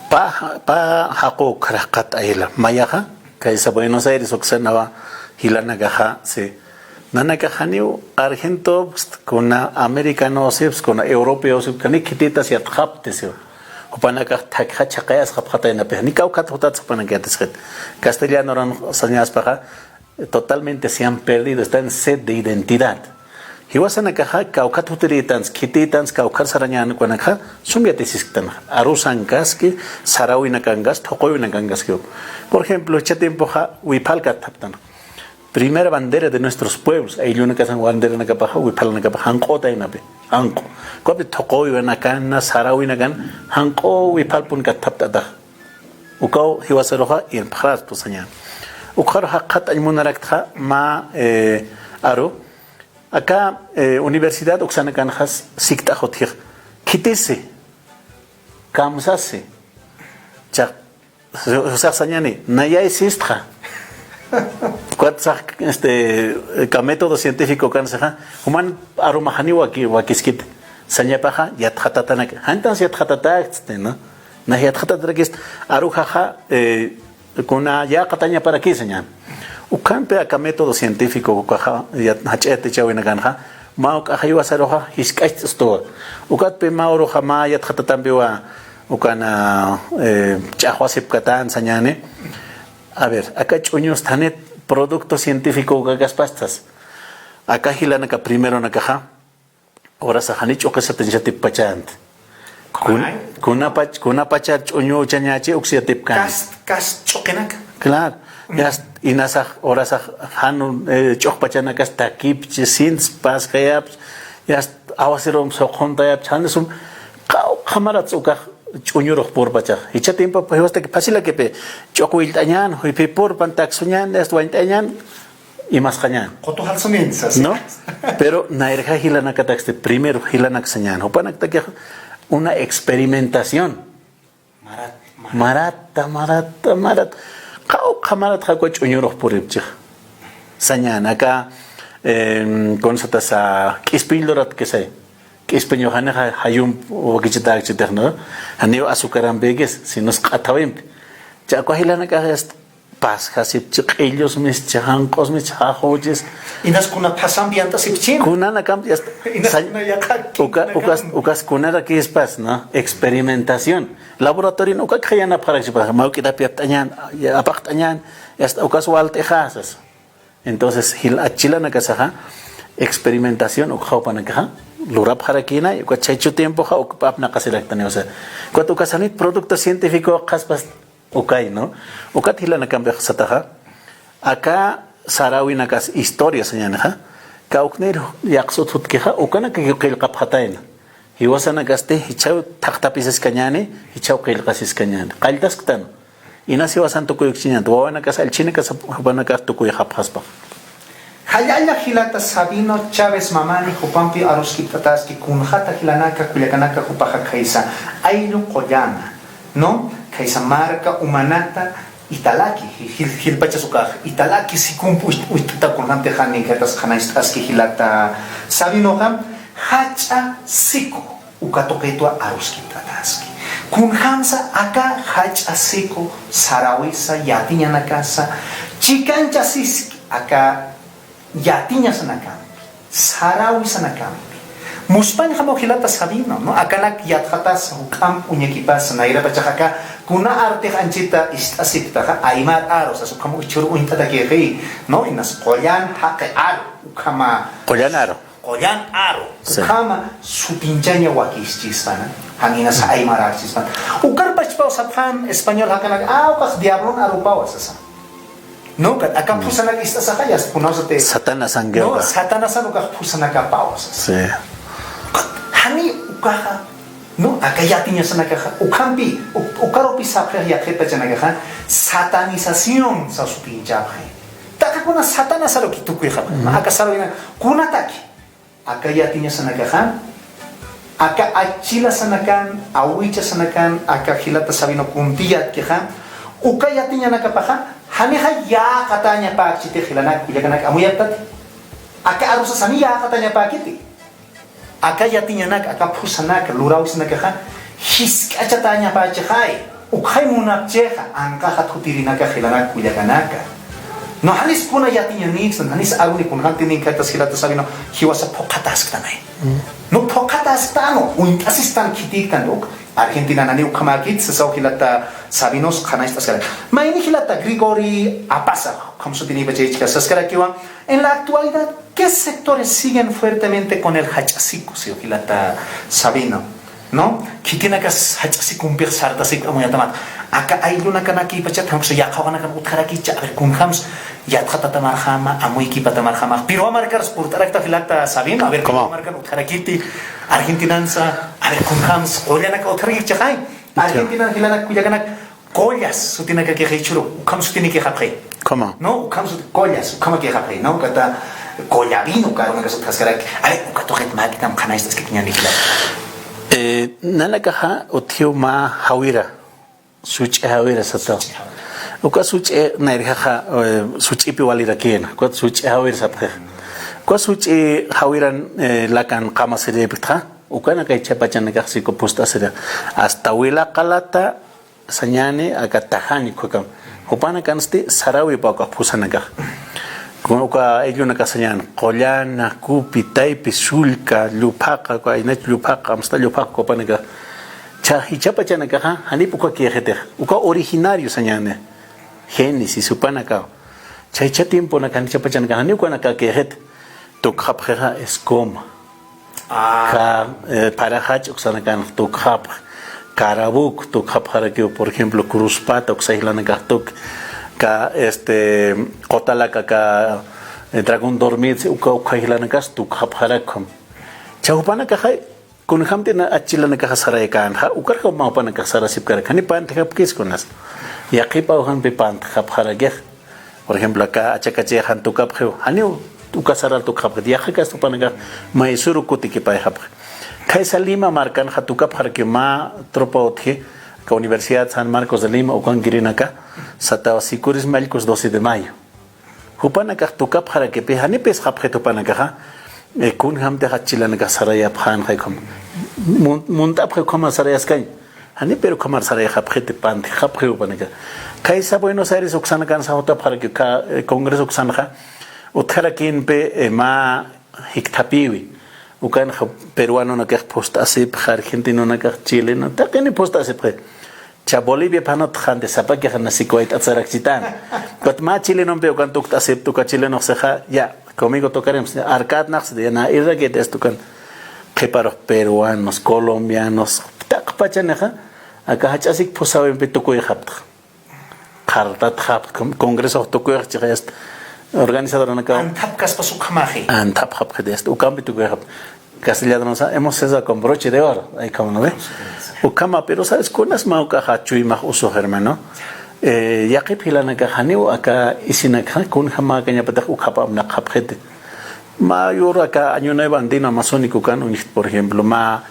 Pä, pä jaqu ukharaqat ayla. Mayaxa, kaysa Buenos Aires uksanawa jilanakaxa, sí. Nanakax janiw argentops, kuna americanosipsa, kuna europeosipsa, janiw khititas yatxapti, sí. Jupanakax thakxa chhaqayasxapxataynapi, janiw kawkhat jutats jupanak yatisxit. Castellanoran sañaspaxa, totalmente se han perdido, están en sed de identidad. Jiwasanakaxa kawkhat jutirïtansa, khitïtansa, kawkhat sarañän ukanakxa, sum yatisisktanxa. Arusankaski, saräwinakankas, thuqüwinakankaskiw. Por ejemplo, jichha tiempoxa wiphalkat thaptanxa. Primera bandera de nuestros pueblos, ayllunakasan banderanakapaxa, wiphalanakapaxa, janq'utaynapi, janq'u. Ukapï thuqüwinakana, saräwinakana, janq'u wiphalpun katthapt'ataxa. Ukaw jiwasaruxa irpxaraspa sañäni. Ukxaru jaqxatañ munaraktxa mä, eh, aru. Aka, eh, universidad uksanakanxas sikt'ax utjix. Khitisi. Kamsasi. Cha, o sea, sañäni, nayaysistxa. Ukat sax, este, ka método científico kansixa, juman arumax janiw waki-, wakiskiti. Sañapaxa, yatxatatanak. Jantans yatxatatäksti, ¿no? Nax yatxatatarakist, aruxaxa, eh, kuna yäqatañaparakï sañäni. Ukhampi aka método científico ukaxa, yat-, jach'a yatichäwinakanxa, mä ukaxa jiwasaruxa, jisk'acht'stuwa. Ukatpï mä uruxa mä yatxatatampiwa, ukana, eh, ch'axwasipkatän sañäni. A ver, aka ch'uñust janit producto científico ukakaspastas. Aka jilanaka primeronakaxa, horasax jani ch'uqisatix yatipkachänti. Kun-, kunapach-, kunapachar ch'uñu uchañächi uks yatipkän. Kas, kas ch'uqinak. Claro. Yast, inasax, horasax jan, eh, ch'uqpachanakas takipchi, sints, paskayapchi, yast, awasirum suqhuntayapchi, jan sum, qawqha marat ukax ch'uñurux purpachax. Jichha tiempo, pues, jiwastaki fácil akipï, ch'uq willt'añän, juyphi purpan, taksuñän, yast wañt'añän, imasqañän. Qutu jalsumin sas. ¿No? Pero nayrja jilanakataksti, primero jilanak sañän. Jupanaktakix una experimentación. Marat, marat. Marata, marata, marata. Qawqha marat jaqwa ch'uñurux puripchix. Sañän, aka, em, kunsatasa k'ispiñ luratkisay. K'ispiñu janixa jayump wakichitäkchitix, ¿no? Janiw azúcarampïkis, sino q'athawimpi. Chaqwa jilanakax yast pasjasipchi, q'illusmischi, janq'usmischi, jajuchis. Inas kuna phasampi yant'asipchi. Kunanakamp yast. Inas sañ-, kuna yaqha, uka, kuna ukas, kan. Ukas kunarakispas, ¿no? Experimentación. Laboratorion ukakxa yanapxarakchipa, mawk'itap yapt'añän, apaqt'añän, yast ukas walt'ixasas. Entonces, jil-, jilanakasaxa, experimentación, ukxa jupanakaxa, lurapxarakïna, ukat chhaychu tiempoxa, uk apnaqasiraktani, o sea, ukat ukasanit producto científico qhaspas, ukay, ¿no? Ukat jilanakampix sataxa, aka saräwinakas historia sañänixa, kawknir yaqsut jutkixa, ukanakakiw qillqapxatayna. Jiwasanakasti, jichhaw thaqtapisiskañäni, jichhaw qillqasiskañäni. Qalltasktan. Inas jiwasan tukuyukchiñäni. Wawanakas, allchhinakas, jupanakax tukuyxapxaspa. Jallalla jilata Sabino Chávez Mamani, jupampi aruskipt'ataski, kunxata jilanaka, kullakanaka, jupaxa khaysa ayllu qullana, ¿no? Khaysa marka umanata, Italaki, jil-, jilpachas ukax, Italaki sikump ucht-, ucht'ata kunjamtix jan ninkatas qhanañcht'aski jilata Sabinoxa, jach'a siku uka tuqitwa aruskipt'ataski. Kunjamsa aka jach'a siku saräwisa yatiñanakasa chikanchasiski aka yatiñasanakampi, saräwisanakampi. Muspañjamaw jilata Sabino, ¿no? Akanak yatxatasa juk'amp uñakipasa, nayrapachax aka kuna artix anchita ist'asipktaxa, aymar aru sas ukham jichhür uñt'atakixi, ¿no? Inas qullan jaqi aru, ukhama. Qullan aru. Qullan aru, sí, ukhama sutinchaña wakischispan, jan inasa aymararchispan. Ukar pachpaw sapxän español jaqinaka, ah, ukax diablon arupawa sasa. No, aka phusanak ist'asaxa, yasta kunawsati. Satanasan, no, ukax Satanasan ukax phusanakapawa sasa. Sí. Jani ukaxa, no, aka yatiñasanakaxa, ukhampi, u-, ukarupi sapxix yaqhipachanakaxa, satanización sas sutinchapxi. Taqi kuna Satanasar uki tukuyxapxi. Aka saräwina, kunataki. Aka yatiñasanakaxa, aka achilasanakan, awichasanakan, aka jilata Sabino kuntiyatkixa, uka yatiñanakapaxa, janixa yäqatañapäkchiti jilanak kullakanaka amuyaptati. Aka arusas jani yäqatañapäkiti. Aka yatiñanak, aka phusanak, luräwisanakaxa, jisk'achatañapächixay. Ukxay munapchixa, anqaxa thutirinaka jilanak kullakanaka. No, janis kuna yatiñaniksan, janis aruni kunjamtix ninkaytas jilata Sabino, jiwasa phuqhatasktanay. No, phuqhatasktan, uñt'asistan khitiktan, uk. Argentina nani ukhamäkit, sasaw jilata Sabinos qhanañcht'askara. Mayni jilata Grigori Apaza, ukham sutinipacha jichha saskarakiwa. En la actualidad, ¿qué sectores siguen fuertemente con el jach'a siku, siw jilata Sabino? ¿No? Khitinakas jach'a sikumpix sartasipki amuyatamat. Aka ayllunakanakïpachat, jan uksa yaqhawanakan utjarakicha, a ver, kunjams yatxatatamarjama, amuykipatamarjama. Piruwa markars purt'arakta jilata Sabino, a ver, ¿cómo? Piruwa markan utjarakiti, Argentinansa, a ver, kunjams qullanaka utjarakichixay. Argentinan jilanak kullakanak, Collas sutinakakixay jichhüru, ukham sutinikixapxi. ¿Cómo? No, ukham sut-, Collas, ukhamakixapxi, ¿no? Ukata Collavino, uka arunakas utjaskaraki. Ay, uka tuqit mäkitam qhanañcht'askitiñäni jila. Eh, nanakaxa utjiw mä jawira, such'i jawira sataw. Such'i jawira. Uka such'i nayrjaxa, eh, such'ipi walirakïna. Uka such'i jawira sapxixa. Uka such'i jawiran, eh, lakan qamasirïpktxa. Ukanaka jichhapachanakax siku phust'asira. Hasta Wila Qalata, sañäni aka Tajani ukhakam. Jupanakansti saräwipa uka phusanakax. Kun uka ayllunakax sañäni, qullana, kupi, taypi, sullka, lluphaqa, uka aynach lluphaqa, amsta lluphaqa uka jupanakax. Cha-, jichhapachanakaxa, janip ukakïxitix. Uka originario sañäni. Génesis, jupanakaw. Chaycha tiemponaka, jichhapachanakax, jani ukanakakïxit. Tukxapxixa escoma. Ah. Ka, eh, phara jach'a uksanakan tukxapx, karabuk tukxapxarakiw, por ejemplo, cruzpata uksa jilanakax tuk, ka, este, qutalaka ka, eh, dragón dormido, uka, uka jilanakas tukxapxarakum. Cha jupanakaxay, kunjamtï na achilanakaxa sarayakänxa, ukarjaw mä jupanakax sarasipkarak, jani pantjapkis kunas. Yaqhipa ujanpi pantjapxarakix. Por ejemplo, aka Achakachayxan tukapxiw, janiw uka sarar tukxapxit, yaqhakasti jupanakax Maysuruw kutikipayxapxi. Khaysa Lima markanxa tukapxarakiw mä tropa utji, aka Universidad San Marcos de Lima, ukankirinaka, satawa Sicuris Mallkus doce de mayo. Jupanakax tukapxarakipï, janiw phisqapxit jupanakaxa, eh, kunjamtix achilanakax sarayapxänxa ukham. Mun-, munt'apxi ukhama sarayaskañ. Jani, pero ukhamar sarayxapxiti, pantjapxiw jupanakax. Khaysa Buenos Aires uksanakansa jutapxaraki, uka, eh, congreso uksanxa, utjarakïnpï, eh, mä jikthapïwi. Ukanxa peruanonakax phust'asipxi, argentinonakax, chileno, taqini phust'asipxi. Cha Bolivia phanut qhanti sapakix na sikuwayt'at sarakchitan. Ukat mä chilenompï ukan tukt'asipta, uka chilenox sixa, ya, conmigo tocaremos, arkät nax, ya, na irrakit, esto ukan. Qhiparux peruanos, colombianos, taqpachanixa, aka jach'a sik phusäwimpi tukuyxapta. Qhartatxapta, con-, congresox tukuyxchi, este, organizadoranaka. Anthapkaspas ukhamaxi. Anthapxapxi, este, ukampi tukuyxapta. Castellano sa, hemos cerrado con broche de oro. Ay, ¿cómo no ve? Ukhama, pero, ¿sabes? Kunas mä ukaxa chuymax usux, hermano. Eh, yaqhip jilanakax janiw aka isinakxa, kunjamäkañapatix ukhap apnaqxapxiti. Mä yur aka Año Nuevo Andino Amazónico ukan uñjt, por ejemplo, mä,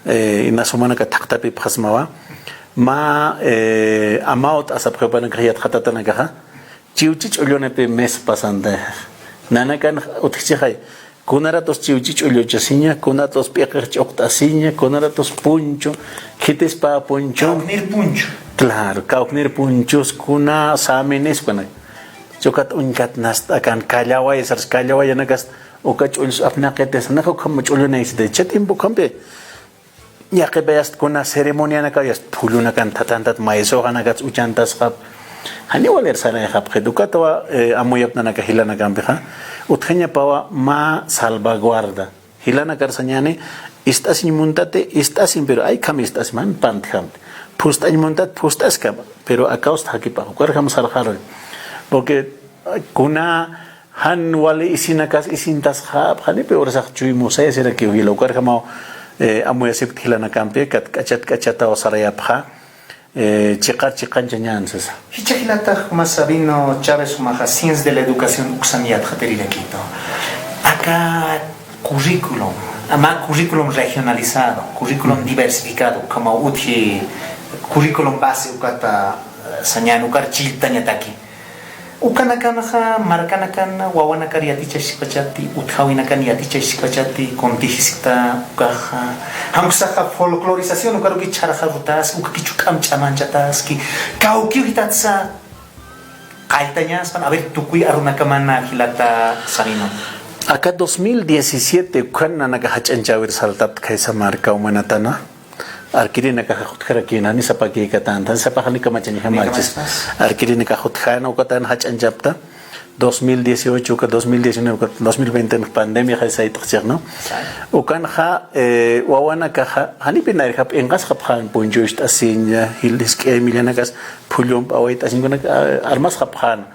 eh, inas jumanaka thaqtapipxasmawa. Mä, eh, amawt'asapxi jupanakax yatxatatanakaxa. Chiwchi ch'ullunipï mes pasanta. Nanakan utjchixay. Kuna ratos chiwchi ch'ulluchasiña, kuna ratos p'iqix ch'uqt'asiña, kuna ratos punchu, khitispa punchu. Kawknir punchu. Claro, kawknir punchus, kuna saminis, kuna. Chukat uñkat nast'akan, kallaway, sars kallawayanakas, uka ch'ullus apnaqitis, nax ukham ch'ullunaysita, cha tiempo ukhampi. Yaqipayast kuna ceremonianakaw yast phullunakan thathantat maysuxanakat uchantasxap. Janiw walir sarayxapxit. Ukatwa, eh, amuyapnanaka jilanakampixa. Utjañapawa mä salvaguarda. Jilanakar sañäni, ist'asiñ muntati, ist'asiñ, pero aykham ist'asiman pantjamti. Phust'añ muntat, phust'askama. Pero akawst jakipax, ukarjam sarxaruñ. Porque, ay, kuna jan wali isinakas isintasxapxani, peor sax chuy musayasirakiw jila. Ukarjamaw, eh, amuyasipkti jilanakampi, kat k'achat k'achataw sarayapxa, eh, chiqar chiqanchañän sasa. Jichha jilatax juma Sabino Chávez jumaxa Ciencias de la Educación uksan yatxatirirakïtu. Aka currículum, mä currículum regionalizado, currículum diversificado, ukhamaw utji currículum base ukata, eh, sañän ukar chilltañataki. Ukanakanxa, markanakan, wawanakar yatichasispachati, utjäwinakan yatichasispachati, kuntïsiskta, ukaxa, jamksaxa folclorización, ukaruki chharaxarutaski, ukakichu k'am ch'amanchataski, kawkiw jitatsa, qalltañaspan, a ver, tukuy arunakaman jilata Sabino. Aka dos mil diecisiete, ukan nanaka jach'añchäwir saltapta khaysa markaw munatana. Arkirinakaxa jutjarakïna, jani sapakïkatänta, jani sapax jani kamachañjamachis. Jani kamachañjamachis. Arkirinakax jutjäna, ukatan jach'añchapta, dos mil dieciocho, uka dos mil diecinueve, uka dos mil veinte pandemia, jay sayt'xchix, ¿no? Exacto. Ukanxa, eh, wawanakaxa, janipï nayrjap inqasxapxän, punchucht'asiña, jil jisk'ay millanakas, phullump awayt'asiñkunak, ah, armasxapxän.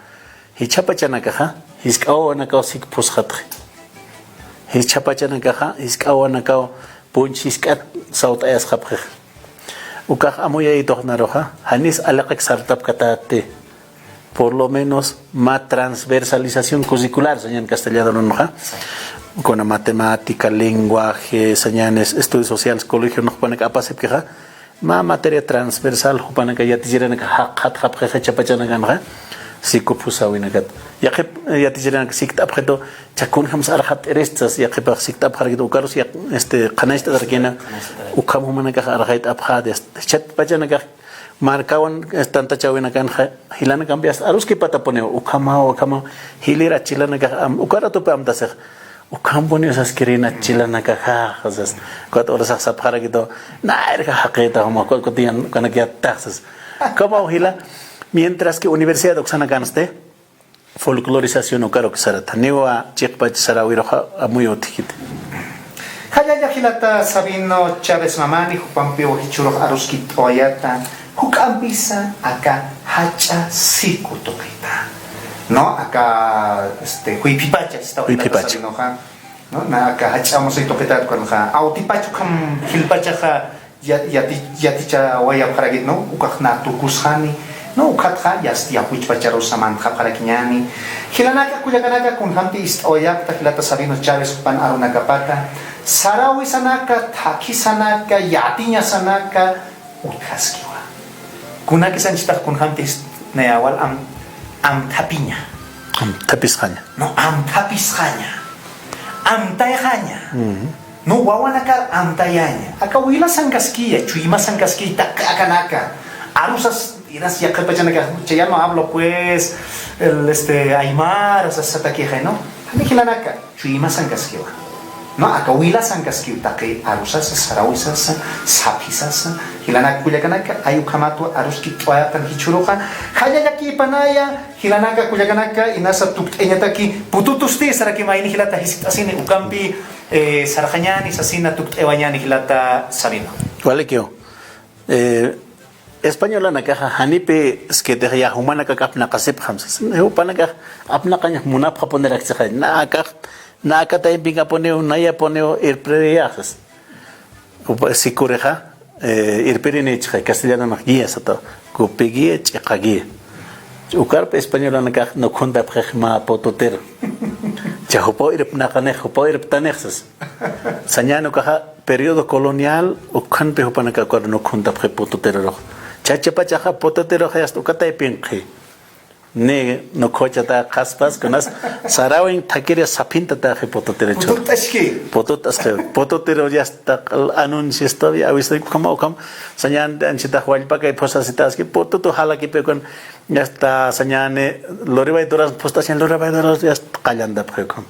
Jichhapachanakaxa, jisk'a wawanakaw sik phusxatxi. Jichhapachanakaxa, jisk'a wawanakaw, punch jisk'at sawt'ayasxapxix. Ukax amuyayituxnaruxa, janis aliqik sartapkatäti, por lo menos mä transversalización curricular, sañän castellano arunxa, kuna matemática, lenguaje, sañänis estudios sociales, colegio, jupanak apasipkixa, mä materia transversal, jupanaka yatichirinaka jaqxatxapxixa jichhapachanakanxa, sikup phusawinakat. Yaqhip, eh, yatichirinaka sikt'apxitu, cha kunjams arxat'irist sas, yaqipax sikt'apxarakit ukarus, yaq-, este, qhanañcht'atarakïna, ukham jumanakax arxayt'apxäti, este, jichhapachanakax markawan, este, tantachäwinakanxa, jilanakampi hasta aruskipatapuniw, ukhamaw, ukhamaw, jilïr achilanakax, am, uka ratupi amtasix, ukhampuniw saskirïna chilanakaxa, sas. Ukat urasax sapxarakitu, nayrja jaqïta, juma, uka, uka tiyan, ukanak yattax, sas. Ukhamaw jila, mientras que universidad uksanakansti, folclorización ukaruk sarata. Janiwa chiqpach saräwiruxa amuy utjkiti. Jallalla jilata Sabino Chávez Mamani, jupampiw jichhürux aruskipt'awayäta, juk'ampisa aka jach'a siku tuqita. No, aka, este, juyphipacha, jistawayta Juyphipacha. Sabinoxa. No, na aka jach'a musay tuqitat kunxa. Awtipach ukham jilpachaxa, ya-, yati-, yatichawayapxarakit, no, ukax na tukusxani, no, ukatxa, yast yapuchpacharusa mantxapxarakiñäni. Jilanaka, kullakanaka, kunjamti ist'awayapxta, jilata Sabino Chávez, jupan arunakapata, saräwisanaka, thakhisanaka, yatiñasanaka, utjaskiwa. Kunakisanchitax kunjamtix nayawal am-, amthapiña. Amthapisxaña. No, amthapisxaña. Amtayxaña. No, wawanakar amtayaña. Aka wilasankaskiya, chuymasankaskiya, taqi akanaka. Arusas, iras yaqhipachanaka, ya no hablo pues, el, este, aymara, sas satakixay, ¿no? Jani jilanaka. Chuymasankaskiwa. No, aka wilasankaskiw taqi arusasa, saräwisasa, saphisasa, jilanaka kullakanaka, ay ukhamatwa aruskipt'awayapxtan jichhüruxa, jallallakïpanaya, jilanaka kullakanaka, inasa tukt'ayañataki, pututusti, saraki mayni jilata jiskt'asini, ukampi, eh, sarxañäni, sasina tukt'ayawañäni jilata Sabino. Walikiw. Eh, españolanakaxa janipï skitix ya jumanakax apnaqasipxam sas. Jupanakax apnaqañax munapxapunirakchixay. Na akax, na aka taympinakapuniw, nayapuniw irpiriyax sas. Jupa sikurixa, eh, irpirinïchixay, castellanonx guía sataw. Kupi guía, ch'iqa guía. Ukarpi españolanakax nukhuntapxix mä pototero. Cha jupaw irpnaqanix, jupaw irptanix sas. Sañäni ukaxa periodo colonial, ukhampi jupanaka ukar nukhuntapxi pototerorux. Chachapachaxa pototerorux yast uka taypinqhi. Ni, no cochata qaspas, kunas sarawin thakiri saphinta taxi pututir chhur. Putut aski. Putut aski. Pututiro ya está anuncios todavía, avisar como, como, sañan, anchita wallpakay phusasitaski, pututu jalakipikun, ya está, sañani, luribay duras, pustasin luribay duras, ya está, qallantapxikun.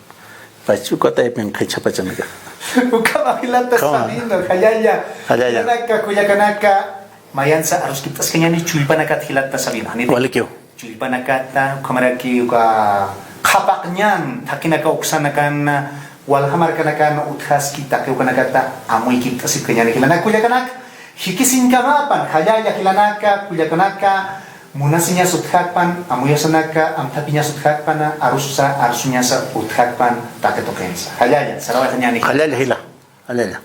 Pachuca taypin qhichapachanaka. Ukhama jilata Sabino, jallalla. Jallalla. Jilanaka, kullakanaka, mayansa aruskipt'askañani chullpanakat jilata Sabino. Walikiw. Chullpanakata, ukhamaraki uka qhapaq ñan, thakinaka uksanakan, walja markanakan utjaski taqi ukanakata amuykipt'asipkañani jilanaka, kullakanaka, jikisinkamapan, jallalla jilanaka, kullakanaka, munasiñas utjakpan, amuyasanaka, amthapiñas utjakpan, arusa, arsuñasa utjakpan, taqi tuqinsa. Jallalla, sarawayxañani. Jallalla jila, jallalla.